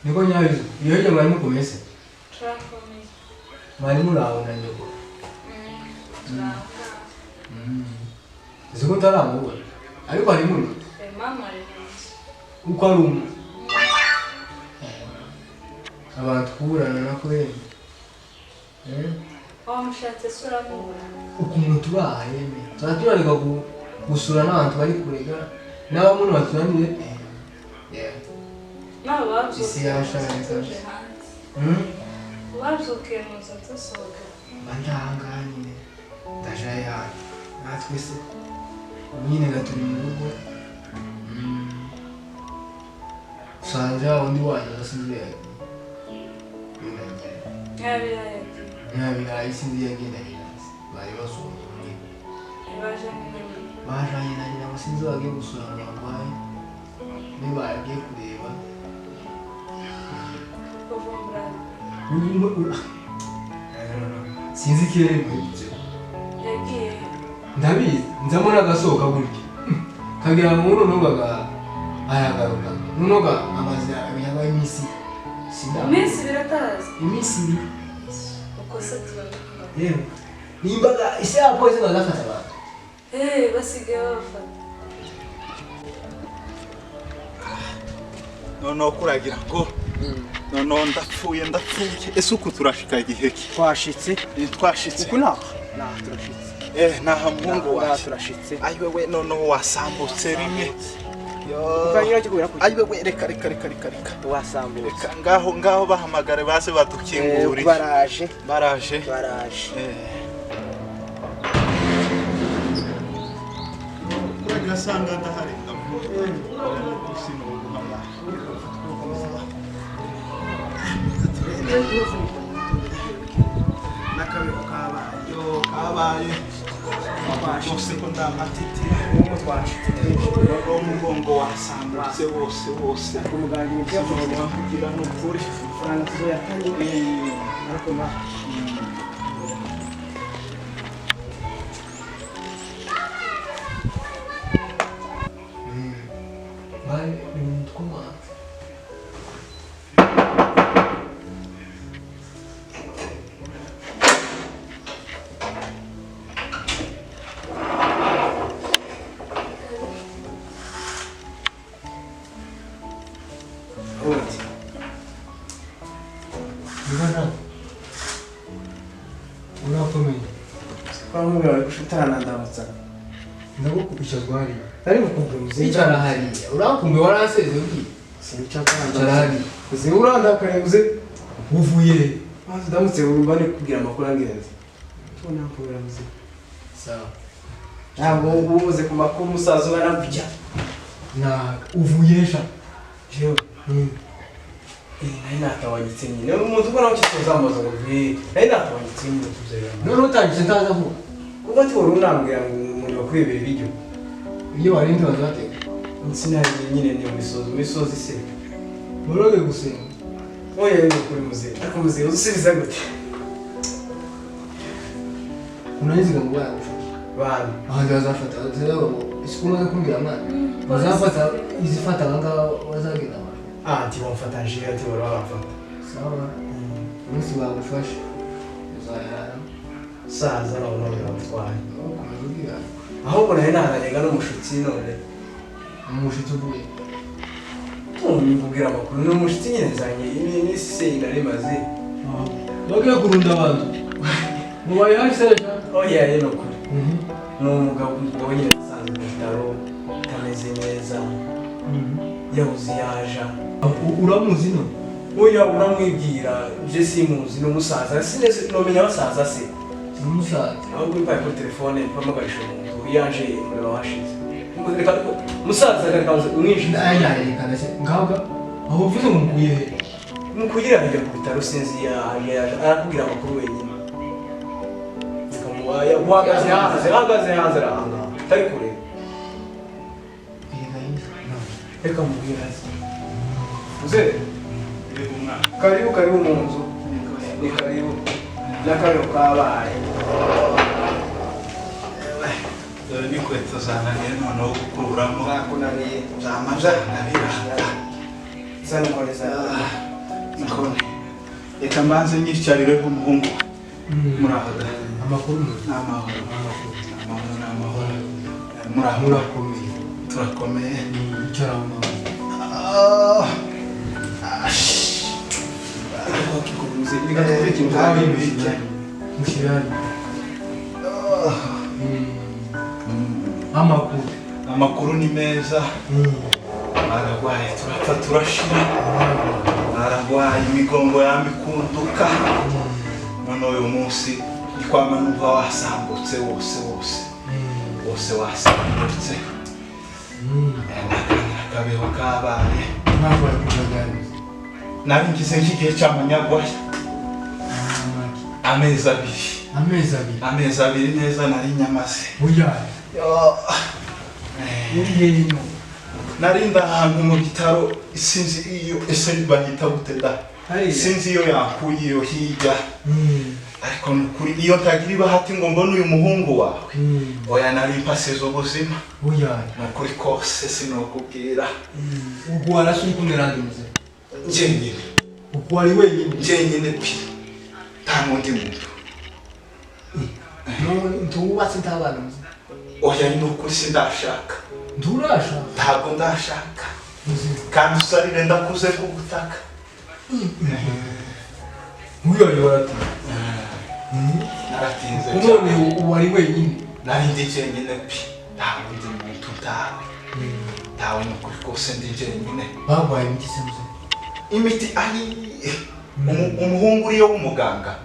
Niko nyabizo iyo hirya mwari mukomeze. Turakomeye. Mwari muraho na nyoko. Uzi ko ntaramubona ariko ari muno. Mama ari mu nzu. Uko ari umwe abantu kuburana nako yemwe. Wamushatse se uramubura? Ukuntu tubaha yemwe tuba tunanirwa gusura n'abantu bari kurega n'abo muno batunaniye. Nawe babyukiye Isi yashaje mu nzu tuje kabisa. hanze. Babyukiye mu nzu dusohoka. Mba ndahangaha nyine ndajaye hano natwe se ubu nyine gaturi mu rugo. Usanze wa wundi wanyu sinzi iyo yagiye. Nyabirayi yagiye. Nyabirayi sinzi iyo yagiye na nyina bari basomye nyine. Bajanye na nyina. Bajanye na nyina ngo sinzi bagiye gusura ngo barwaye niba bagiye kureba. Kuvumbura. Sinzi ikirere muhibutse. Yagiye. Ndabizi nzamo n'agasohoka gutya kagira ngo noneho baga aragaruka noneho amaze yabaye iminsi sinda. Iminsi ibiri atazi. Iminsi ibiri. Uko se tubabikora? Yewe nimbaga ese abapolisi bazafata abantu. Basigaye babafata. Noneho kuragira ngo noneho ndapfuye ese uku turashika igihe ki? Twashitse. Twashitse. Uku naha? Naha turashitse. Naha muhungu Naha wacu. turashitse. Ayi wewe noneho wasambutse rimwe. Ukanyura kikubira kuki? Ayi wewe reka reka reka reka reka. Wasambutse. Reka ngaho ngaho bahamagare baze badukingurire. Baraje. Baraje. Baraje. Kuragira sanga ndaharenga. N'akabeho kabaye. Yo kabaye. Bose ko ndamatitira. Uwo twashitse. Noneho umugongo wasambutse wose wose. Umuganga imiti Sinobora kugira n'ukuri. Amafaranga tuzoyatanga. Ariko ma. Bari twumanze. Uti. Bwana urakomeye. Kwa mubira bari gushutana ndamutsa. Ndagukubisha rwariya. Ari gukubwiza. Icara hariya. Urakumbe waranseze ugiye. Sinshaka Icara hariya. Uzi urandakare uze uvuye. Maze ndamutse urumva ni kubwira amakuru angenzi. Tubona kubera muze. Sawa. Ntabwo ubuze ku makuru umusaza ubana kujya. Na uvuye sha. Jewe. Nari natawanyitse nyine. Umuntu ubona ko kituzambaza ngo vuye. Nari natawanyitse nyine tuzerera. None utangije ntaza vuba. Kuko ati wari unambwira ngo umuntu bakwibera ibiryo. Iyo warindi bazateka. Insina nyine ni imisozi, imisozi se. Boroge gusenga. Oya ni kuri muze. Ariko muze usubiza gute? Unayiziga ngo bayagufasha. Bana. Ahandi bazafata bazaba isuku umaze kumbwira mwana. Bazafata izifata ngaho bazagenda. Ati bamfata nje ati barabafata. Sawa. Umunsi bagufasha. Uzayara. Saza no no batwaye. Kumubwira. Ahubwo nawe nazanyaga n'umushutsi none. Umushutsi uvuye. Tumubwira amakuru ni umushutsi nyine nzanye iminsi se inarimaze. Bagiye kurunda abantu. Mubaye haseja. Oya yeno kuri. Ni umugabo nyine asanzwe mu bitaro atameze neza. Yabuze yaja. Uramuzi no? Oya uramwibwira je simuzi no musaza sinese nomenya abasaza se. Umusaza. Ahubwo impaye kuri telefone mpamagarisha umuntu yaje umuriro washize. Reka musaza reka umwinjiza. Ndayareka se ngaga aho uvuze ngo mukuye he? Mukugira ajya ku bitaro sinzi yaje arakubwira amakuru wenyine. Reka uhagaze hanze ahagaze hanze arahanga tari kure. Reka mubwire hasi. Uze karibu karibu mu nzu. Ni karibu. N'akabeho kabaye. Dore n'inkweto zananiye noneho gukuramo. Zakunaniye. Zama byananira. Zana inkoni zawe. Nkone reka mbanze nyicarireho umuhungu. Muraho da? Amakuru? Ni amahoro. Amakuru? Amahoro, ni amahoro. Muraho? Murakomeye? Turakomeye. Icara aho ngaho. Ah, ash. Reka tuvuge ikintu. Hari ibiki? Mushyirane amakuru. Amakuru ni meza. Aragwaye, turapfa turashira. Aragwaye imigongo yamikunduka, none uyu munsi nikwama numva wasambutse wose wose wose, wasambutse. Akabeho kabaye. Ntabwo kujaganiza. Nari ngize nk'igihe cy'amanyagwaya, amezi 2. Amezi 2? Amezi 2 neza nari nyamaze. Oya. Yo. Uri hehe? Nari ahantu mu bitaro, sinzi iyo ese bahita gute da. Hariya. Sinzi iyo yankuye iyo hirya, ariko ni ukuri iyo ntagira ibahati ngo mbone uyu muhungu wawe, oya, nari mpasize ubuzima. Oya. Ni ukuri kose sinokubwira. Ubwo warashe uri kumwe nande, muze? Njyenyine. Ubwo wari wenyine? Njyenyine pi, nta n'undi muntu. Ntuwubatse, ntabana, muze? Oya, ni ukuri sindashaka. Nturashaka? Ntabwo ndashaka. Muze. Kandi usarire ndakuze nk'ubutaka. Uyoye waratinze. Naratinze. None ubu wari wenyine? Nari ndi jyenyine pi, nta wundi muntu, ntawe, ntawe, ni ukuri kose ndi jyenyine. Bagwaye imiti se, muze? Imiti ari umuhungu uriyo w'umuganga,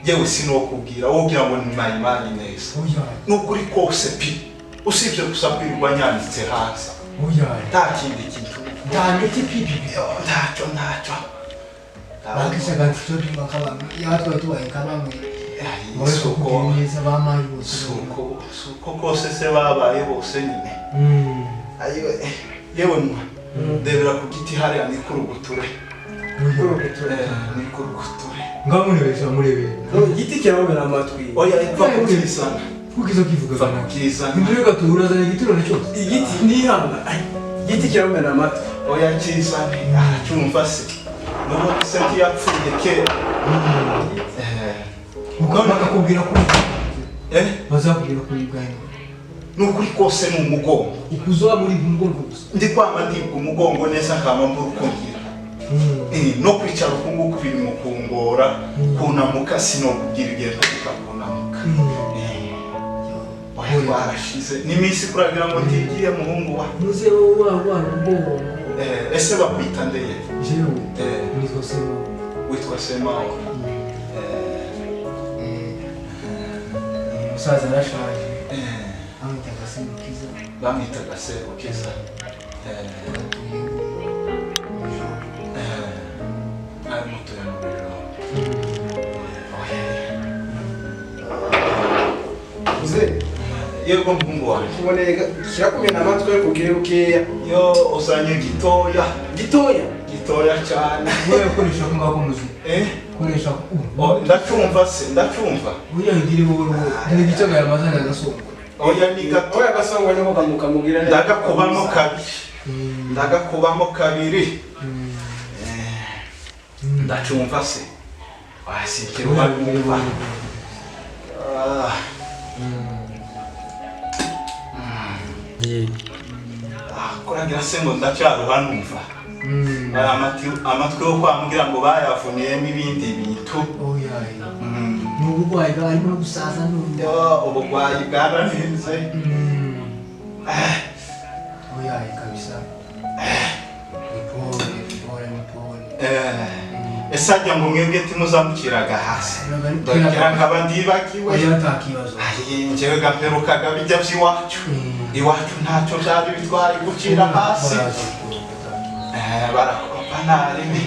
yewe sinokubwira, wogira ngo ni mayimani neza. Oya. Ni ukuri kose pi, usibye gusa kwirirwa nyanditse hanze. Oya. Nta kindi kintu. Nta miti pipi? Yo, ntacyo, ntacyo. Bakishaga ntitoduma nk'abamwe yaba tubaye nk'abamwe wowe Suko. kukugira neza bamayi bose. Suko, suko kose se babaye bose nyine. Ayiwe, yewe mwa ndebera ku giti hariya ni kuruguture. Oya. Ni kuruguture. Ngaho murebesha, murebera. Igiti kirabumena amatwi. Oya, ipfa kukizana. Kuko kivuga. Ipfa kukizana. Nindire gaturazana igituro cyose. Igiti nihanga, igiti kirabumena amatwi. Oya, kizane, aracyumva se n'ubundi se ntiyapfuye kera? Bakakubwira ko Eh. bazakubwira ko uribwaye. Ni ukuri kose ni umugongo. Ukuzoba muri umugongo gusa? Ndi kwama ndibwa umugongo neza, nkama mbura uko ngira. No kwicara uku nguku biri mu kungora, kunamuka sinokubwira igihe mperuka kunamuka. Oya, twarashize n'iminsi kuragira ngo ntigiye, muhungu wa. Muze wowe wa umugongo. Ese bakwita ndeye? Jewe nitwa Sema. Witwa Semaho? Umusaza arashaje, bamwitaga Semukiza. Bamwitaga Sebukiza. Batuye mu ijoro. Ari mutuye mu biro? Oya. Uze. Yego, muhungu wanjye. Kuboneka kirakumena amatwi ariko ubwire bukeya. Yo, uzanye gitoya. Gitoya. Gitoya cyane. Wowe koresha ko ngako, muze. Eh. Koresha. Oh, ndacumva se, ndacumva. Uriya ugire wowe wowe ni gicaga yamazana agasongo. Oya, ni gato. Oya, gasongo niko kamubwira neza. Ndagakubamo kabiri, ndagakubamo kabiri. Ndacumva se, wasikira numva. Ah. Ah, kuragira se ngo ndacyaruha numva. Aya amatwi yo kwambwira ngo bayavuniyemo ibindi bintu. Oya, ni uburwayi bwarimo no gusaza none. Yo, uburwayi bwararenze. Oya kabisa, ni pole, ni pole, ni pole. Ese ajya ngo mwebwe timuzamukiraga hasi, ndongera nkaba ndibagiwe. Oya, nta kibazo. Ayi, njyewe gaperukaga bijya by'iwacu, iwacu ntacyo byari bitwaye gucira hasi. Baraza gukoropa, nta kibazo. Barakoropa ntarimi.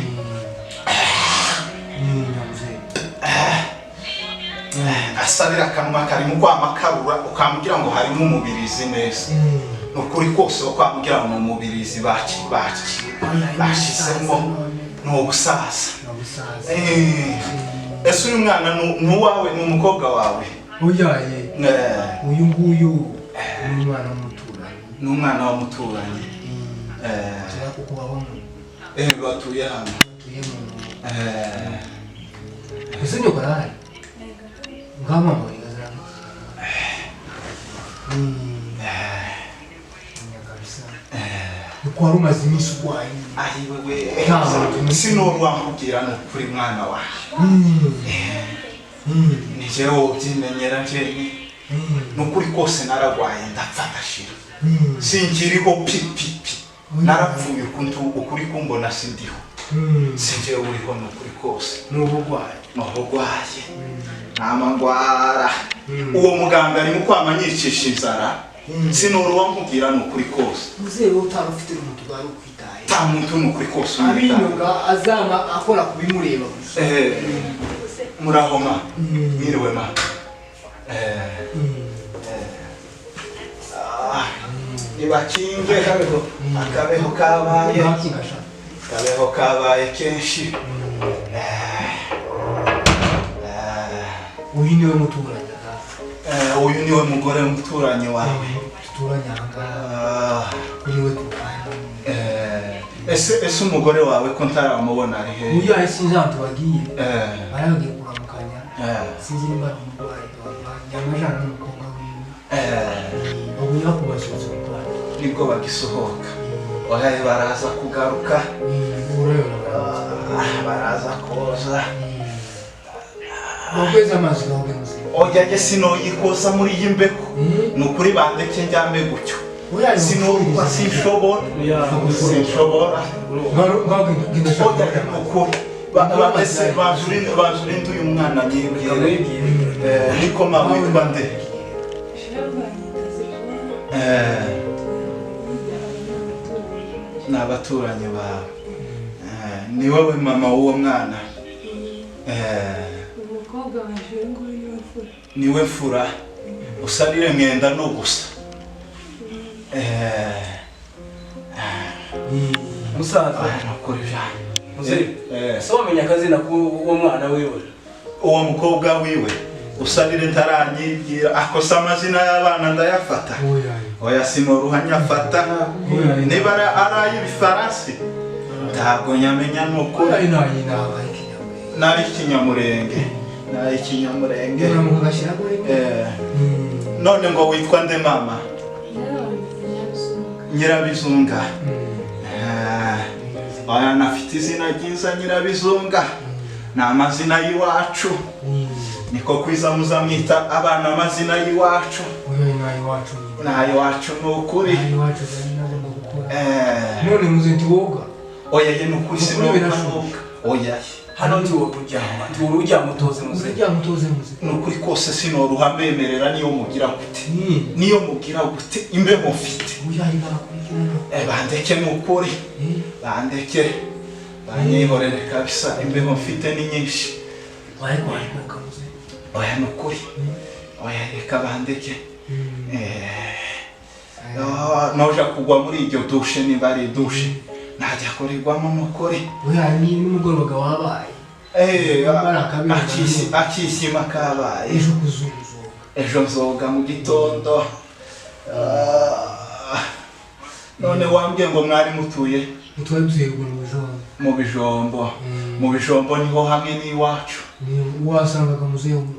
Mzee. Asabira akanwa karimo kwama karura, ukambwira ngo harimo umubirizi neza. Ni ukuri kose ukwambwira ngo ni umubirizi bashyizemo, ni ubusaza. Ni ubusaza. Ese uyu mwana ni uwawe, ni umukobwa wawe? Oya ye. Uyu nguyu ni umwana w'umuturanyi. Ni umwana w'umuturanyi. Tuba kuko babamo. Batuye hano. Tuye mu Ese nyoko arahari? Ngaho mama wigazana. Kabisa. Uko wari umaze iminsi urwaye. Ayi wewe, sinorwankubwira ni ukuri mwana wawe. Ni jewe wobyimenyera jenyine. Ni ukuri kose naragwaye ndapfa ndashira. Sinkiriho pi pi pi. Narapfuye ukuntu ukuri kumbona sindiho. Sinjewe uriho ni ukuri kose. Ni uburwayi. Ni uburwayi. Nama ngwara. Uwo muganga arimo kwama nyicisha inzara. Sinorwankubwira ni ukuri kose. Muzehe wowe utaba ufite n'umuntu bwari ukwitaye. Ta muntu ni ukuri kose unyitaye. Abinoga azama akora kubimureba gusa. Muraho ma. Mwiriwe ma. Nibakinge akabeho kabaye. Akabeho kabaye kenshi. Uyu niwe muturanyi. Uyu niwe mugore muturanyi wawe. Tuturanye ahangaha. Niwe tubana. Ese umugore wawe ko ntaramubona ari hehe? Uyu ari sinzi ahantu bagiye. Baragiye kuramukanya. Sinzi nimba ari umurwayi yamajana n'umukobwa wiwe. Ubu yakubasohotse mu Rwanda. Nibwo bagisohoka. Oya baraza kugaruka. Baraza koza. Bakweza amazi gahoge muzehe. Oya jye sinoyikoza muri iyi mbeho. Ni ukuri bandeke njyame gutyo. Sinorwa sinshobora. Sinshobora. Oya ni ukuri. Banzurinde uyu mwana nyibwire. Niko ma witwa nde? Ni abaturanyi bawe. Ni wowe mama w'uwo mwana. Umukobwa waje nguyu mfura. Niwe mfura. Usarire mwenda no gusa. Musaza nakuri muzehe. So wamenya akazina k'uwo mwana wiwe? Uwo mukobwa wiwe usarire ntaranyibwira akosa amazina y'abana ndayafata. Oya sinoruha nyafata. Niba ari ay'ibifaransa ntabwo nyamenya nuko n'ay'ikinyamurenge. N'ay'ikinyamurenge. None ngo witwa nde mama? Nyirabizunga. Oya nafite izina ryiza Nyirabizunga. Ni amazina y'iwacu. Niko kwiza muzamwita abana amazina y'iwacu. N'ay'iwacu ni ukuri. None muze ntiwoga? Oya ye ni ukuri sinoga. Oya hano ntiwokuryama, ntiworuryama utoze muze. Uryama utoze muze. Ni ukuri kose sinoruha mbemerera niyo mugira gute. Niyo mugira gute imbeho mfite. Bandeke ni ukuri. Bandeke. Banyihorere kabisa imbeho mfite ni nyinshi. Oya ni ukuri. Oya reka bandeke. Noja kugwa muri iryo dushe niba ari dushe. Najya kurirwamo ni ukuri. Oya ni nimugoroba wabaye. Akisima kabaye. Ejo kuzunguza. Ejo nzoga mu gitondo. None wambwiye ngo mwari mutuye? Twari mu bijombo. Mu bijombo. Mu bijombo niho hamwe n'iwacu. Ni wasangaga muzehe umuzi.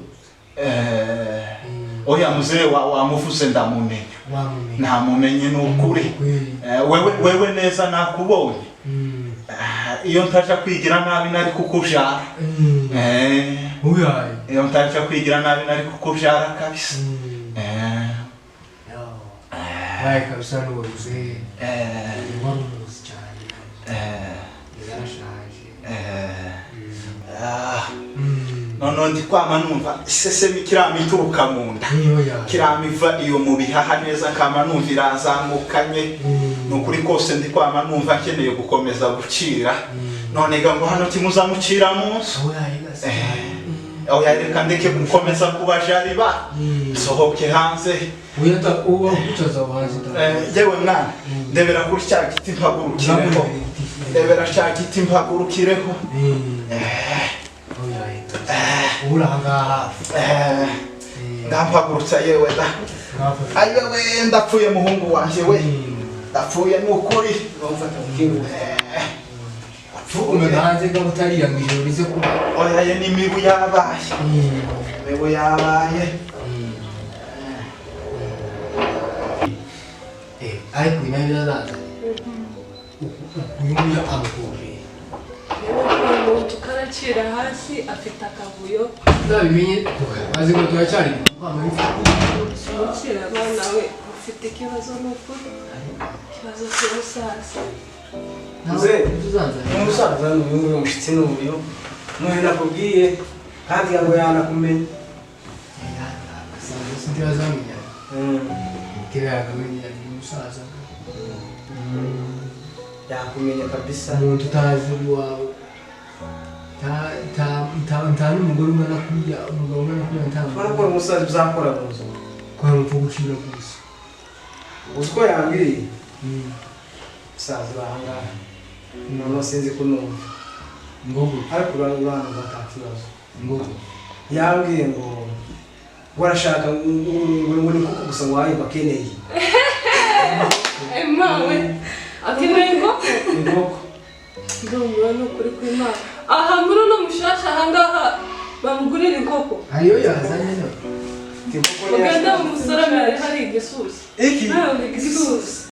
Oya muzehe wamuvuze ndamumenya. Namumenye ni ukuri. Wewe neza nakubonye. Iyo ntaja kwigira nabi nari kukubyara. Iyo ntaja kwigira nabi nari kukubyara kabisa. Baye kabisa n'uwo muzehe. Wari umuzi cyane. Yarashaje. None ndi kwama numva isesemi kirama ituruka mu nda. Kirama iva iyo mu bihaha neza kama numva irazamukanye. Ni ukuri kose ndi kwama numva nkeneye gukomeza gucira. None ga ngo hano timuzamucira munsi. Oya reka ndeke gukomeza kubajariba. Sohoke hanze. Uyata uba ucaza hanze. Yewe mwana ndebera kuri cya giti mpagurukireho. Ndebera cya giti mpagurukireho. Ura Ndampagurutsa yewe da. Ayewe ndapfuye muhungu wanje we. Ndapfuye ni ukuri. Tugume hanze ga utarira ngo ijoro rize kuba. Oya ye, n'imibu yabaye, imibu yabaye. Ariko ibi nabyo azaza uyu nguyu amuhobeye. Umuntu ukaracira hasi afite akavuyo. Uzabimenye maze ngo turacyari kwama. Sohokera abana we, ufite ikibazo, ni ukuri ikibazo cy'ubusaza. Mzee. Tuzanzanira. Umusaza ni uyu nguyu, umushyitsi ni uyu, n'uyu nakubwiye, kandi ngo yanakumenya. Ntibazamenya. Kera yakamenya ni umusaza. Yakumenya kabisa. Umuntu utazi iwawe, nta n'umugore ungana kuriya, umugabo ungana kuriya, nta. Ubona ko umusaza uzakora mu nzu. Kwa mupfu gucira gusa. Uzi ko yambwiye umusaza uri ahangaha, noneho sinzi ko numva. Ngogo. Ariko urabona nta kibazo. Ngogo. Yambwiye ngo arashaka ngo ni kuko gusa ngo wayo bakeneye. Mawe akeneye inkoko. Inkoko. Ndumva ni ukuri kw'Imana, aha muri uno mushasha ahangaha bamugurira inkoko. Hariyo yazanye no Inkoko. Mugenda mu musoromere hari igisusa. Iki? Nawe igisusa.